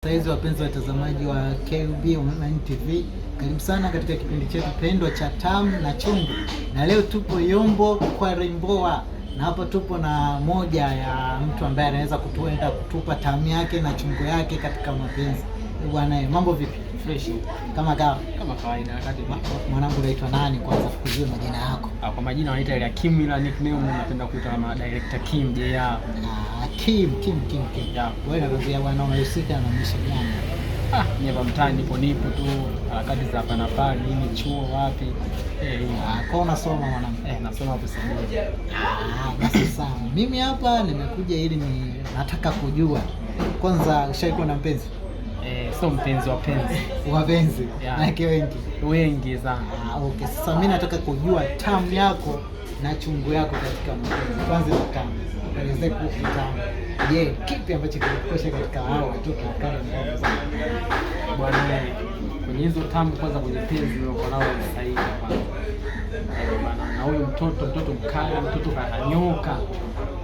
Saizi wapenzi watazamaji wa KUB Online TV, karibu sana katika kipindi chetu pendwa cha Tamu na Chungu, na leo tupo Yombo kwa Rimboa, na hapo tupo na moja ya mtu ambaye anaweza kutuenda kutupa tamu yake na chungu yake katika mapenzi. Bwana, mambo vipi? Fresh. Kama kawa. Kama kawaida wakati Mwanangu, unaitwa nani kwanza, tukujue majina yako? Ah, kwa majina wanaita ile Kim, ila nickname napenda kuita kama Director Kim JR. Ah, Kim Kim Kim Kim. Yeah. Wewe nakwambia bwana, unahusika na mishe gani? Ah, mimi hapa mtaani nipo tu, harakati za hapa na pale, nini chuo wapi. Eh, Ah, kwa unasoma mwanangu? eh, nasoma hapo sasa. Ah, basi sawa. Mimi hapa nimekuja ili ni nataka kujua kwanza, ushaikuwa na mpenzi? Eh, sio mpenzi wa penzi. Wapenzi Yeah. Maanake wengi Wengi sana. Ah, okay. Sasa mimi nataka kujua tamu yako na chungu yako katika mapenzi. Kwanza ni tamu, elezee kuhusu tamu. Je, kipi ambacho kilikukosha katika hao watoto wakale nguvu sana? Bwana, kwenye hizo tamu kwanza kwenye penzi nilikuwa nao sasa hivi kwanza. Eh, bwana, na huyo mtoto mkali, mtoto kanyoka.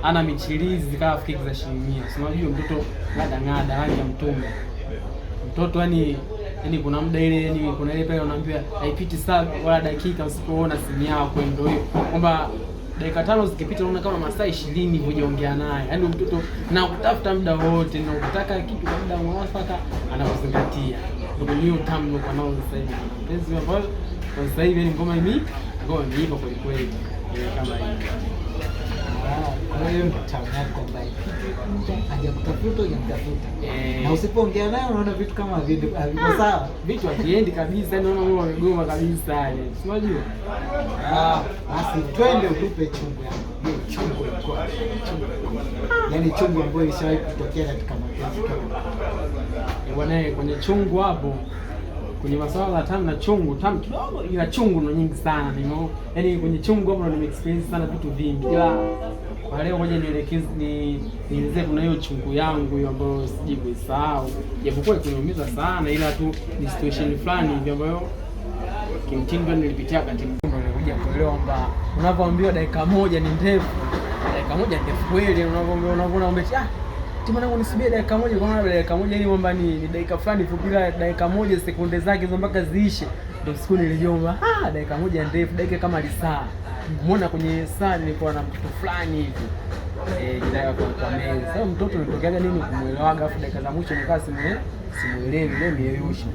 Ana michirizi kama keki za shilingi 100. Si unajua mtoto ngada ngada rangi ya mtume. Mtoto yani kuna muda ile, yani kuna ile pale unaambiwa haipiti saa wala dakika usipoona simu yako, ndio hiyo kwamba dakika 5 zikipita unaona kama masaa 20 hujaongea naye. Yaani mtoto na kutafuta muda wote na ukitaka kitu kwa muda mwafaka anakuzingatia. Ndio hiyo tamu nilikuwa nao sasa hivi. Mpenzi ambao kwa sasa hivi yani ngoma imeiva kweli kweli. Kama hivi. Ah, kwa hiyo ndio tamu yako kwamba haipiti muda, hajakutafuta hujamtafuta. Eh. Na usipoongea naye unaona vitu kama haviko sawa. Vitu haviendi kabisa, yani unaona wao wamegoma kabisa yani. Si unajua? Ah, basi twende utupe chungu yako. Je, chungu ilikuwa? Chungu ilikuwa. Yaani chungu ambayo ilishawahi kutokea katika mapenzi kama. Bwana, kwenye chungu hapo kwenye masuala ya tamu na chungu, tamu kidogo ila chungu ndo nyingi sana. Yaani kwenye chungu hapo ndo nime experience sana vitu vingi. Ila kwa leo ngoja nielekeze nielezee kuna hiyo chungu yangu hiyo ambayo siji kuisahau. Japokuwa ikuniumiza sana ila tu ni situation fulani hivi ambayo kimtindo nilipitia wakati mgumu, nilikuja kuelewa kwamba unapoambiwa dakika moja ni ndefu, dakika moja ndefu kweli. Unapoambiwa unavyoona kwamba ah, timu yangu nisubiri dakika moja, kwa maana dakika moja ni kwamba ni dakika fulani fupi, ila dakika moja sekunde zake hizo mpaka ziishe. Ndio siku nilijua ah, dakika moja ndefu, dakika kama lisaa. Muona kwenye saa nilikuwa na mtoto fulani hivi jina yake kwa meza. Sasa mtoto nitokeaga nini kumuelewaga, afu dakika za mwisho nikaa simuelewi ile miyeyusho.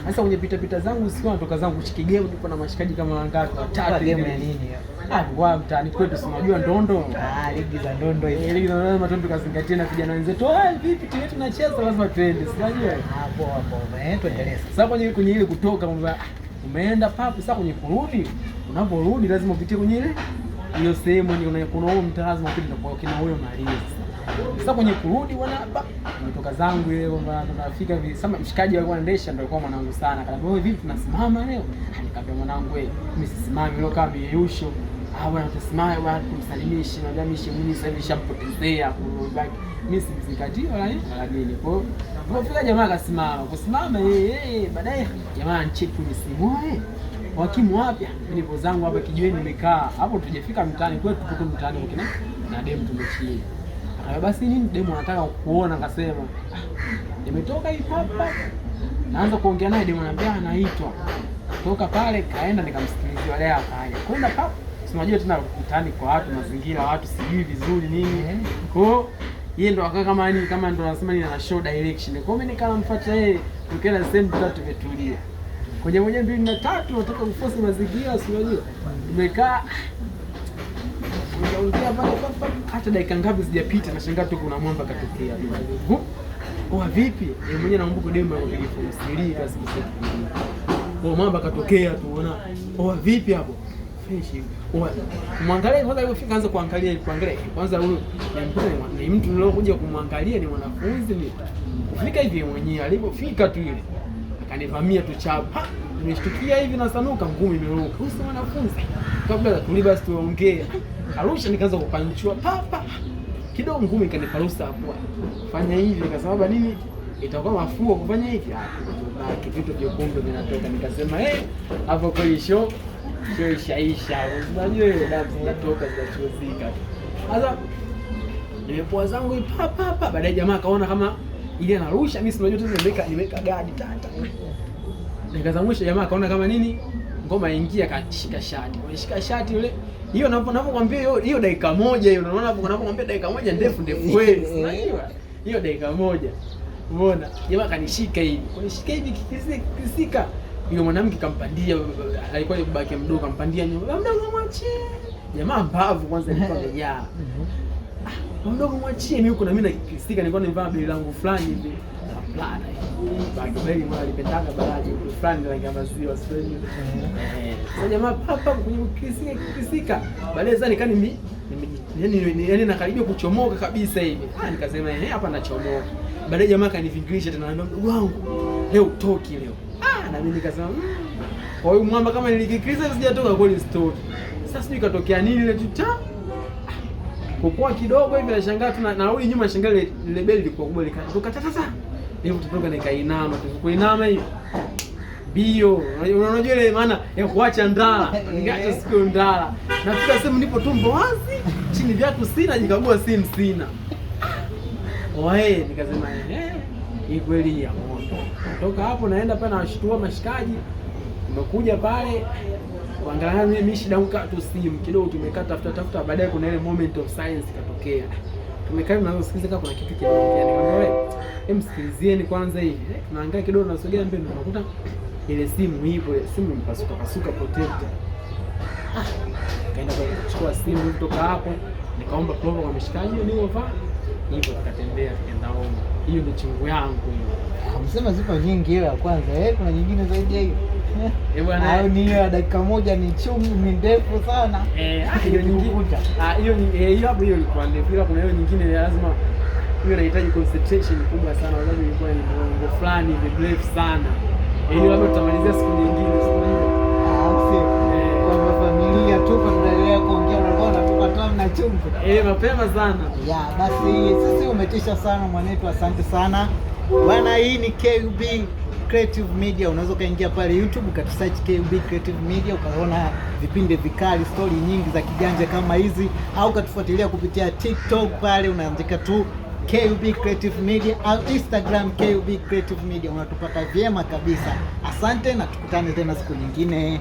Sasa kwenye pita pita zangu siku natoka zangu kushiki game, tupo na mashikaji kama wangapi watatu Game hivi. ya nini hiyo? Ah, kwa mtaani kwetu si unajua ndondo. Ah, ligi za ndondo hizo. Eh, ligi za ndondo lazima tukazingatie na vijana wenzetu. Ah, vipi timu yetu tunacheza lazima tuende, si unajua? Ah, poa poa. Eh, tuendelee. Sasa kwenye ile kutoka kwamba umeenda papo, sasa kwenye kurudi, unaporudi lazima upitie kwenye ile hiyo sehemu ni kuna huo mtaa lazima upite kwa kina huyo Maria. Sasa kwenye kurudi bwana hapa nimetoka zangu ile kwamba tunafika hivi, sasa mshikaji alikuwa anaendesha ndio alikuwa mwanangu sana. Akaniambia wewe vipi tunasimama leo? Ah, nikamwambia mwanangu wewe mimi sisimami leo kama miyeyusho. Ah bwana tusimame bwana tumsalimishe, na mimi mimi sasa hivi nishampotezea kubaki. Mimi simzingatii wala nini wala nini. Kwa hiyo tulipofika jamaa akasimama, kusimama yeye baadaye jamaa ancheki kwenye simu eh. Wakimu wapi? Mimi nipo zangu hapa kijiweni nimekaa. Hapo tujafika mtaani kwetu, tuko mtaani kwa kina na demu tumechini. Akaniambia basi nini demu anataka kukuona, akasema nimetoka hivi hapa. Naanza kuongea naye demu ananiambia anaitwa. Toka pale kaenda nikamsikilizia wale akaja. Kwenda pap, si unajua tena mtaani kwa watu mazingira watu sijui vizuri nini. Kwa hiyo yeye ndo akawa kama yani kama ndo anasema nini ana show direction. Kwa hiyo mimi nikamfuata yeye, tukaenda sehemu tatu tumetulia. Kwenye moja mbili na tatu nataka kuforce mazingira si unajua. Tumekaa ongea pale pap, hata dakika ngapi sijapita nashangaa tu kuna mwamba katokea. Oa vipi? Yeye mwenyewe nakumbuka demu alikuwa form 3 kasi kusema. Kwa mwamba katokea tu unaona. Oa vipi hapo? Fresh. Oa kumwangalia kwanza alipofika anza kuangalia kuangalia kwanza huyu ni mtoto ni mtu nilokuja kumwangalia ni mwanafunzi ni. Kufika hivi mwenyewe alipofika tu ile akanivamia tu chapa. Nimeshtukia hivi na sanuka ngumi imeruka. Huyu si mwanafunzi. Kabla tuli basi tuongee. Arusha nikaanza kupanchua papa. Kidogo ngumi ikaniparusa hapo. Fanya hivi nikasema nini itakuwa mafua kufanya hivi. Ah, vitu vyekundu vinatoka nikasema eh hapo kweli show ishaisha. Unajua ile damu zinatoka zinachozika. Sasa nimepoa zangu papa papa, baadaye jamaa akaona kama Ili anarusha, mimi si unajua tu nimeweka gadi tata. Dakika za mwisho jamaa akaona kama nini ngoma ingia, akashika shati. Akashika shati yule. Hiyo napokuambia hiyo dakika moja hiyo, unaona hapo napokuambia dakika moja ndefu ndefu kweli. Unajua? Hiyo dakika moja. Umeona? Jamaa kanishika hivi. Kunishika hivi kikisika. Yule mwanamke kampandia, alikuwa ni babake mdogo, kampandia nyuma. Mdogo mwachie. Jamaa mbavu kwanza ilikuwa imejaa. Mdogo mwachie, mimi huko na mimi nakikisika, nilikuwa nimevaa beli langu fulani hivi. La plana hivi. Babake beli mwana alipendaga baraji fulani rangi ya maziwa sio. Sasa jamaa papa kwenye kukisika kukisika. Baadaye sasa nikani mimi yani nakaribia kuchomoka kabisa hivi. Nikasema hapa nachomoka. Baadaye jamaa kanivingilisha tena, ananiambia mdogo wangu leo utoki leo. Na mimi nikasema kwa hiyo mwamba kama nilikikiriza sijatoka kweli sitoki. Sasa sijui katokea nini ile tuta kupoa kidogo hivi, nashangaa tu narudi nyuma, nashangaa ile beli ilikuwa kubwa likatoka tata. Nilipotoka nikainama, kuinama hivi bio, unajua ile maana ya kuacha ndala, nikaacha siku ndala. Nafika sehemu nipo tumbo wazi, chini viatu sina, jikagua simu sina. Oe, nikasema hii kweli ya moto. Toka hapo naenda pale nawashtua mashikaji. Nimekuja pale kuangalia mimi shida yangu tu simu kidogo, tumekaa tafuta, baadaye kuna ile moment of silence ikatokea. Tumekaa tunasikiliza kama kuna kitu kinaongea, nikamwambia wewe, hem sikilizieni kwanza hivi. Tunaangalia kidogo, tunasogea mbele, tunakuta ile simu ipo, ile simu impasuka pasuka protector. Kaenda kwa kuchukua simu kutoka hapo, nikaomba promo kwa mshikaji niliovaa hivyo, tukatembea tukaenda home. Hiyo ndio chungu yangu hiyo. Amesema zipo nyingi, hiyo ya kwanza. Kuna nyingine zaidi ya hiyo? Bwana. Au ni hiyo ya dakika moja ni chungu, ni ndefu sana. Hiyo nyingine. Hiyo hiyo hapo hiyo ilikuwa ndefu, ila kuna hiyo nyingine lazima hiyo inahitaji concentration kubwa sana, kwa sababu ilikuwa ni mlongo fulani hivi mrefu sana. Hiyo labda tutamalizia siku nyingine, siku nyingine. Kwa familia tu tunaendelea kuongea, unakuwa unatupa tamu na chungu. Mapema sana. Ya, basi sisi umetisha sana mwanetu, asante sana. Bwana, hii ni KUB Creative Media. Unaweza ukaingia pale YouTube ukatusearch KUB Creative Media ukaona vipindi vikali, story nyingi za kijanja kama hizi, au ukatufuatilia kupitia TikTok pale unaandika tu KUB Creative Media au Instagram KUB Creative Media, unatupata vyema kabisa. Asante na tukutane tena siku nyingine.